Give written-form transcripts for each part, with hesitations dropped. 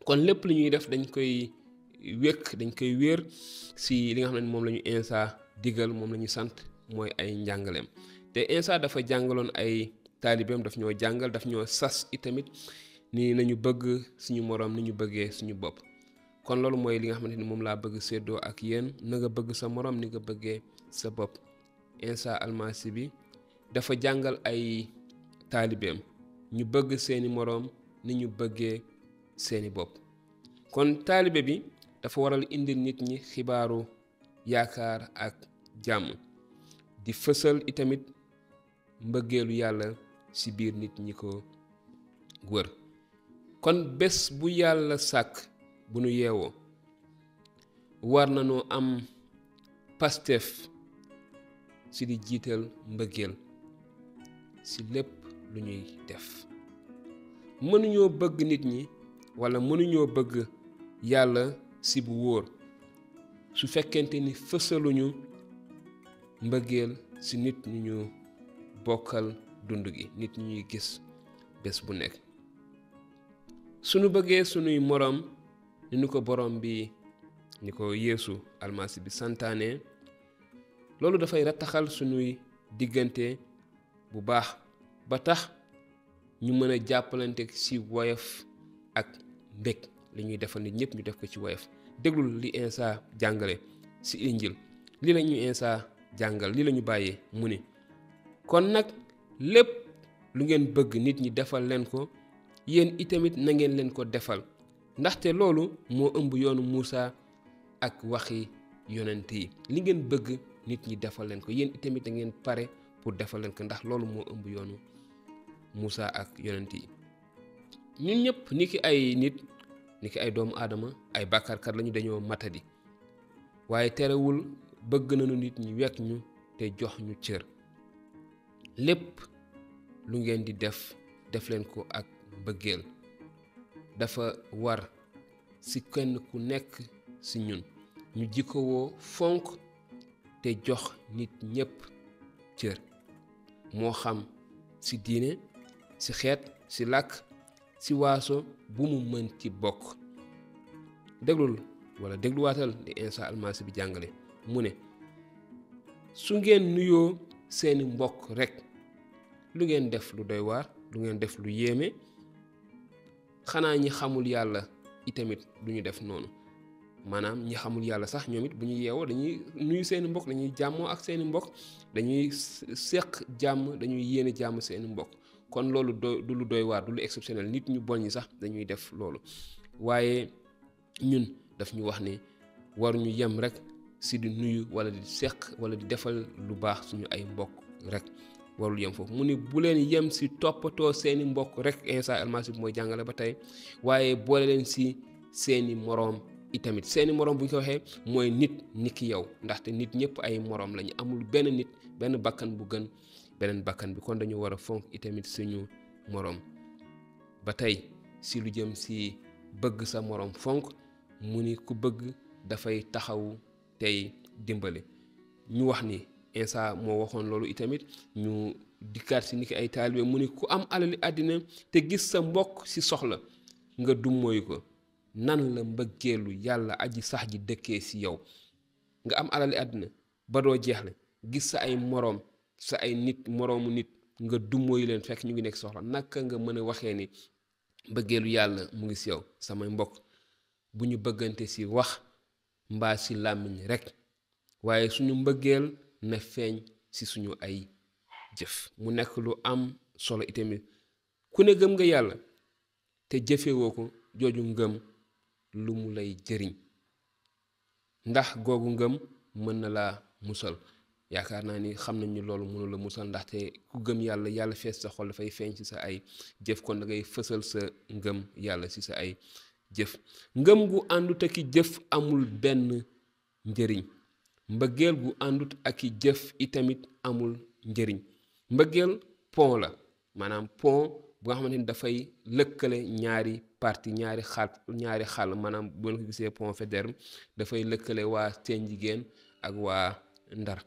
kon lépp lu ñuy def dañ koy dañ koy wéer si li nga xam ne moom la ñu Insa digal moom la ñu sant mooy ay njàngaleem te Insa dafa jàngaloon ay taalibeem daf ñoo jàngal daf ñoo sas itamit ni nañu bëgg suñu moroom ni ñu bëggee suñu bopp kon loolu mooy li nga xamante ni moom laa bëgg séddoo ak yéen na nga bëgg sa moroom ni nga bëggee sa bopp Insa almasi bi dafa jàngal ay taalibeem ñu bëgg seeni moroom ni ñu bëggee seeni bopp kon taalibe bi dafa waral indil nit ñi xibaaru yaakaar ak jàmm di fësal itamit mbëggeelu yàlla ci biir nit ñi ko wër kon bés bu yàlla sàkk bu nu yeewoo war nañoo am pastef ci di jiital mbëggeel ci lépp lu ñuy def mënuñoo bëgg nit ñi walla mënuñoo bëgg yàlla ci bu wóor su fekkente ni fësaluñu mbëggeel ci nit ñu ñu bokkal dund gi nit ñi ñuy gis bés bu nekk sunu bëggee sunuy moroom ni ñu ko borom bi ni ko Yeesu almasi bi santaane loolu dafay rattaxal sunuy diggante bu baax ba tax ñu mën a jàppalante ci woyof ak mbég li ñuy defal nit ñëpp ñu def ko ci woyof déglul li Insa jàngale ci injil li la ñu Insa jàngal li la ñu bàyyee mu ni kon nag lépp lu ngeen bëgg nit ñi defal leen ko yéen itamit na ngeen leen ko defal ndaxte loolu moo ëmb yoonu Muusa ak waxi yonent yi li ngeen bëgg nit ñi defal leen ko yéen itamit da ngeen pare pour defal leen ko ndax loolu moo ëmb yoonu Muusa ak yonent yi ñun ñëpp niki ay nit niki ay doomu aadama ay bàkkaarkat lañu dañoo matadi waaye terewul bëgg nañu nit ñi wekk ñu te jox ñu cër lépp lu ngeen di def leen ko ak bëggeel dafa war ci kenn ku nekk ci ñun ñu jikkowoo fonk te jox nit ñépp cër moo xam ci diine ci xeet ci làkk ci waaso bu mu mën ci bokk déglul walla dégluwaatal di Insa almasi bi jàngale mu ne su ngeen nuyoo seeni mbokk rekk lu ngeen def lu doy waar lu ngeen def lu yéeme xanaa ñi xamul yàlla itamit duñu def noonu maanaam ñi xamul yàlla sax ñoom it bu ñu yeewoo dañuy nuyu seeni mbokk dañuy jàmmoo ak seeni mbokk dañuy seq jàmm dañuy yéene jàmm seeni mbokk kon loolu du lu doy waar du lu exceptionnel nit ñu bon ñi sax dañuy def loolu waaye ñun daf ñu wax ne waruñu yem rek ci di nuyu walla di seq walla di defal lu baax suñu ay mbokk rek warul yem foofu mu ni bu leen yem ci toppatoo seeni mbokk rek Insa almasi bi mooy jàngale ba tey waaye boole leen ci seeni moroom itamit seeni moroom bu ñu ko waxee mooy nit niki yow ndaxte nit ñëpp ay moroom lañu amul benn nit benn bakkan bu gën beneen bakkan bi kon dañu war a fonk itamit suñu moroom ba tey ci lu jëm ci bëgg sa moroom fonk mu ni ku bëgg dafay taxawu tey dimbali ñu wax ni Insa moo waxoon loolu itamit ñu dikkaat ci niki ay taalibe mu ni ku am alali àddina te gis sa mbokk ci soxla nga dummóoyu ko nan la mbëggeelu yàlla aji sax ji dëkkee ci yow nga am alali àddina ba doo jeexle gis sa ay moroom sa ay nit moroomu nit nga dummóoyu leen fekk ñu ngi nekk soxla naka nga mën a waxee ni mbëggeelu yàlla mu ngi ci yow samay mbokk bu ñu bëggante ci wax mbaa ci làmmiñ rekk waaye suñu mbëggeel na feeñ ci suñu ay jëf mu nekk lu am solo itamit ku ne gëm nga yàlla te jëfewoo ko jooju ngëm lu mu lay jëriñ ndax googu ngëm mën na laa musal yaakaar naa ni xam nañu loolu mënu la musal ndaxte ku gëm yàlla yàlla fees sa xol dafay feeñ ci sa ay jëf kon da ngay fësal sa ngëm yàlla ci sa ay jëf ngëm gu àndut ak i jëf amul benn njëriñ mbëggeel gu àndut ak i jëf itamit amul njëriñ mbëggeel pont la maanaam pont bu nga xamante ni dafay lëkkale ñaari parti ñaari xàll maanaam bu ngeen ko gisee pont Faidherbe dafay lëkkale waa Seen Jigéen ak waa Ndar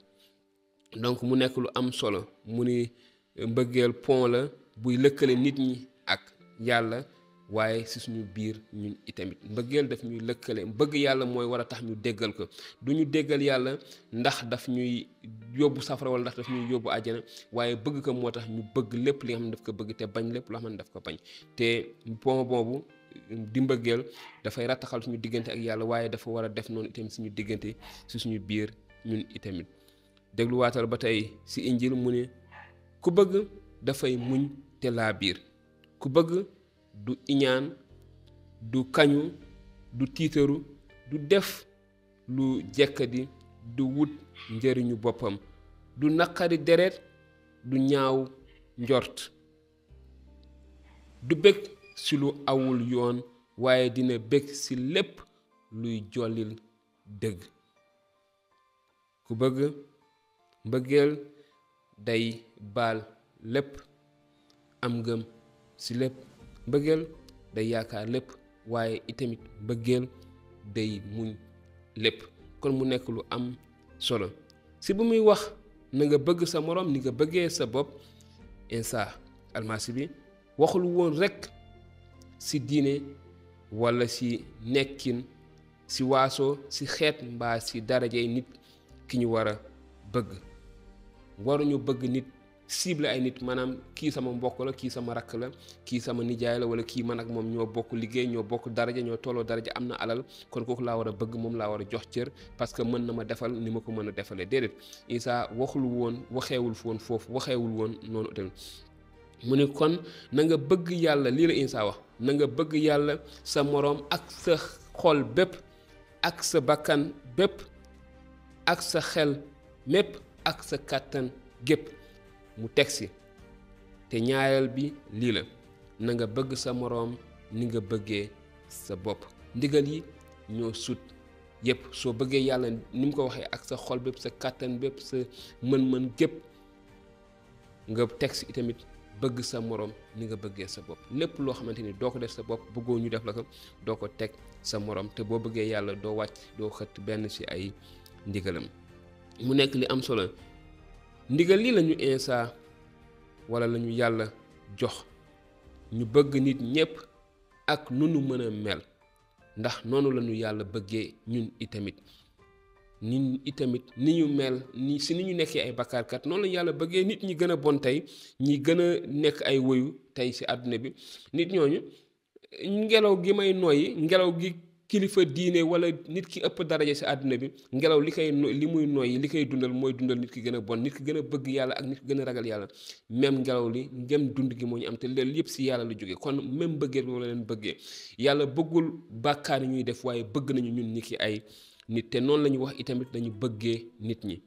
donc mu nekk lu am solo mu ni mbëggeel pont la buy lëkkale nit ñi ak yàlla waaye si suñu biir ñun itamit mbëggeel daf ñuy lëkkale bëgg yàlla mooy war a tax ñu déggal ko du ñu déggal yàlla ndax daf ñuy yóbbu safara wala ndax daf ñuy yóbbu àjjana waaye bëgg ko moo tax ñu bëgg lépp li nga xam ne daf ko bëgg te bañ lépp loo xam ne daf ko bañ te pont boobu di mbëggeel dafay rattaxal suñu diggante ak yàlla waaye dafa war a def noonu itamit suñu diggante si suñu biir ñun itamit dégluwaatal ba tey si injil mu ne ku bëgg dafay muñ te laa biir ku bëgg du iñaan du kañu du tiitaru du def lu jekkadi du wut njëriñu boppam du naqari deret du ñaaw njort du bég ci lu awul yoon waaye dina bég ci lépp luy jollil dëgg ku bëgg mbëggeel day baal lépp am ngëm ci lépp mbëggeel day yaakaar lépp waaye itamit mbëggeel day muñ lépp kon mu nekk lu am solo si bu muy wax na nga bëgg sa moroom ni nga bëggee sa bopp Isa almasi bi waxul woon rekk ci diine walla ci nekkin ci waaso ci xeet mbaa ci darajey nit ki ñu war a bëgg waruñu bëgg nit cible ay nit maanaam kii sama mbokk la kii sama rakk la kii sama nijaay la wala kii man ak moom ñoo bokk liggéey ñoo bokk daraja ñoo tolloo daraja am na alal kon kooku laa war a bëgg moom laa war a jox cër parce que mën na ma defal ni ma ko mën a defalee déedéet Isa waxeewul woon noonu tamit mu ne kon na nga bëgg yàlla lii la Isa wax na nga bëgg yàlla sa moroom ak sa xol bépp ak sa bakkan bépp ak sa xel mépp ak sa kàttan gépp mu tegsi te ñaareel bi lii la na nga bëgg sa moroom ni nga bëggee sa bopp ndigal yi ñoo sut yépp soo bëggee yàlla ni mu ko waxee ak sa xol bépp sa kàttan bépp sa mën-mën gépp nga tegsi itamit bëgg sa moroom ni nga bëggee sa bopp lépp loo xamante ni doo ko def sa bopp bëggoo ñu def la ko doo ko teg sa moroom te boo bëggee yàlla doo wàcc doo xëtt benn ci ay ndigalam mu nekk li am solo ndigal lii lañu Isa walla lañu yàlla jox ñu bëgg nit ñépp ak nu nu mën a mel ndax noonu lañu yàlla bëggee ñun itamit ni ñu mel ni ñu nekkee ay bakkaarkat noonu lañu yàlla bëggee nit ñi gën a bon tey ñi gën a nekk ay woyu tey ci àdduna bi nit ñooñu ngelaw gi may noyyi ngelaw gi kilifa diine wala nit ki ëpp daraja ci àdduna bi ngelaw li muy noyyi li koy dundal mooy dundal nit ki gën a bon nit ki gën a bëgg yàlla ak nit ki gën a ragal yàlla même ngelaw li ngem dund gi moo ñu am te loolu yëpp ci yàlla lu jóge kon même bëggee bi la leen bëggee yàlla bëggul bàkkaar yi ñuy def waaye bëgg nañu ñun nit ki ay nit te noonu la ñu wax itamit dañu bëggee nit ñi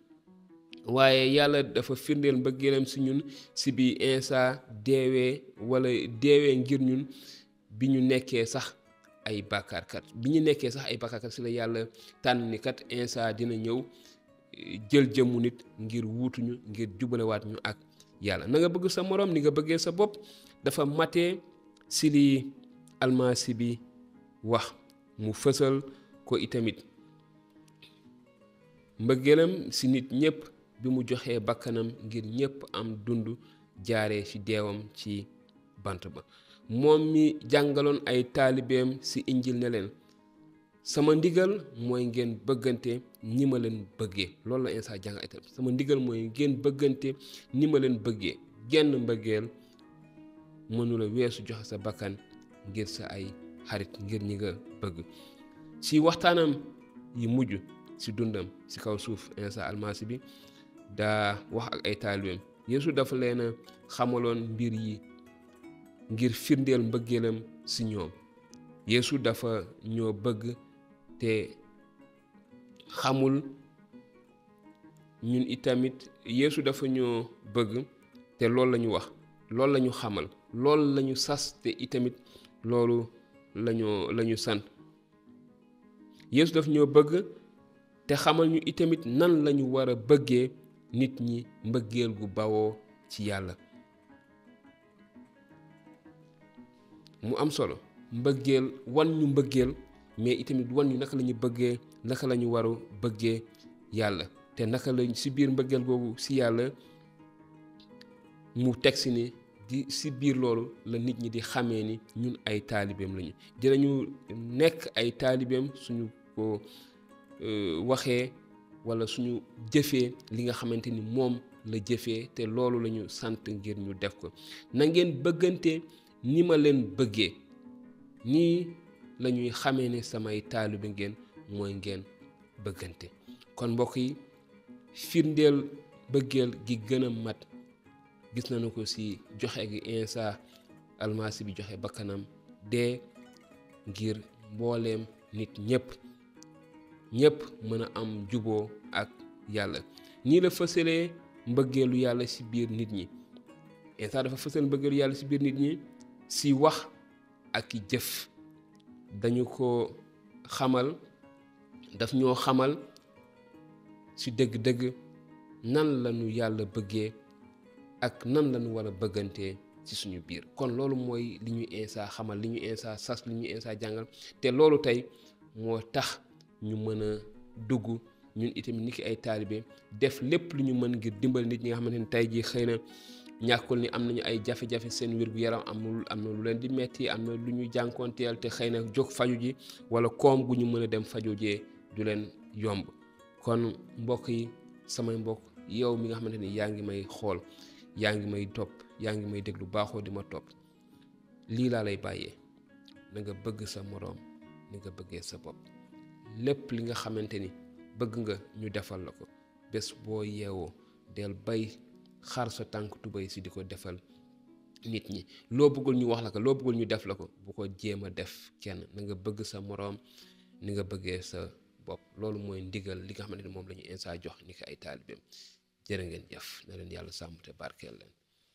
waaye yàlla dafa firndeel mbëggeelam ci ñun ci bi Isa deewee ngir ñun bi ñu nekkee sax ay bàkkaarkat ci la yàlla tànn ni kat Isa dina ñëw jël jëmmu nit ngir wuutuñu ngir jubalewaat ñu ak yàlla na nga bëgg sa moroom ni nga bëggee sa bopp dafa matee ci li almasi bi wax mu fësal ko itamit mbëggeelam ci nit ñépp bi mu joxee bakkanam ngir ñépp am dund jaaree ci deewam ci bant ba moom mi jàngaloon ay taalibeem ci injil ne leen sama ndigal mooy ngeen bëggante ni ma leen bëggee loolu la Isa jàng itam sama ndigal mooy ngeen bëggante ni ma leen bëggee genn mbëggeel mënula weesu joxe sa bakkan ngir sa ay xarit ngir ñi nga bëgg ci waxtaanam yi mujj ci dundam ci kaw suuf Isa almasi bi daa wax ak ay taalibeem Yeesu dafa leen a xamaloon mbir yi ngir firndeel mbëggeelam ci ñoom Yeesu dafa ñoo bëgg te xamul ñun itamit Yeesu dafa ñoo bëgg te loolu lañu wax loolu lañu xamal loolu lañu sas te itamit loolu lañu sant Yeesu dafa ñoo bëgg te xamal ñu itamit nan lañu war a bëggee nit ñi mbëggeel gu bawoo ci yàlla mu am solo mbëggeel wan ñu mbëggeel mais itamit wan ñu naka lañu bëggee naka lañu waru bëggee yàlla te naka lañ ci biir mbëggeel googu ci yàlla mu teg ci ni di si biir loolu la nit ñi di xamee ni ñun ay taalibeem lañu dinañu nekk ay taalibeem suñu ko waxee wala suñu jëfee li nga xamante ni moom la jëfee te loolu lañu sant ngir ñu def ko na ngeen bëggante ni ma leen bëggee nii lañuy xamee ne samay taalibe ngeen mooy ngeen bëggante kon mbokk yi firndeel bëggeel gi gën a mat gis nañu ko ci joxe gi Iisaa almasi bi joxe bakkanam dee ngir mbooleem nit ñépp mën a am juboo ak yàlla nii la fësalee mbëggeelu yàlla ci biir nit ñi Iisaa dafa fësal mbëggeelu yàlla ci biir nit ñi ci wax ak jëf dañu ko xamal daf ñoo xamal ci dëgg-dëgg nan lañu yàlla bëggee ak nan lañu war a bëggantee ci suñu biir kon loolu mooy li ñu Iisaa xamal li ñu Iisaa sas li ñu Iisaa jàngal te loolu tey moo tax ñu mën a dugg ñun itamit niki ay taalibe def lépp lu ñu mën ngir dimbal nit ñi nga xamante ne tey jii xëy na ñàkkul ni am nañu ay jafe-jafe seen wér-gu-yaram am na lu leen di metti am na lu ñu jànkoonteel te xëy na jóg faju ji wala koom gu ñu mën a dem faju jee du leen yomb kon mbokk yi samay mbokk yow mi nga xamante ni yaa ngi may xool yaa ngi may topp yaa ngi may déglu baaxoo di ma topp lii laa lay bàyyee na nga bëgg sa moroom ni nga bëggee sa bopp lépp li nga xamante ni bëgg nga ñu defal la ko bés boo yeewoo del bay xar sa tànk tubéy si di ko defal nit ñi loo bëggul ñu wax la ko loo bëggul ñu def la ko bu ko jéem a def kenn na nga bëgg sa moroom ni nga bëggee sa bopp loolu mooy ndigal li nga xamante ni moom la ñu Iisaa jox ni ko ay taalibeem jërë ngeen jëf na leen yàlla sàmm te barkeel leen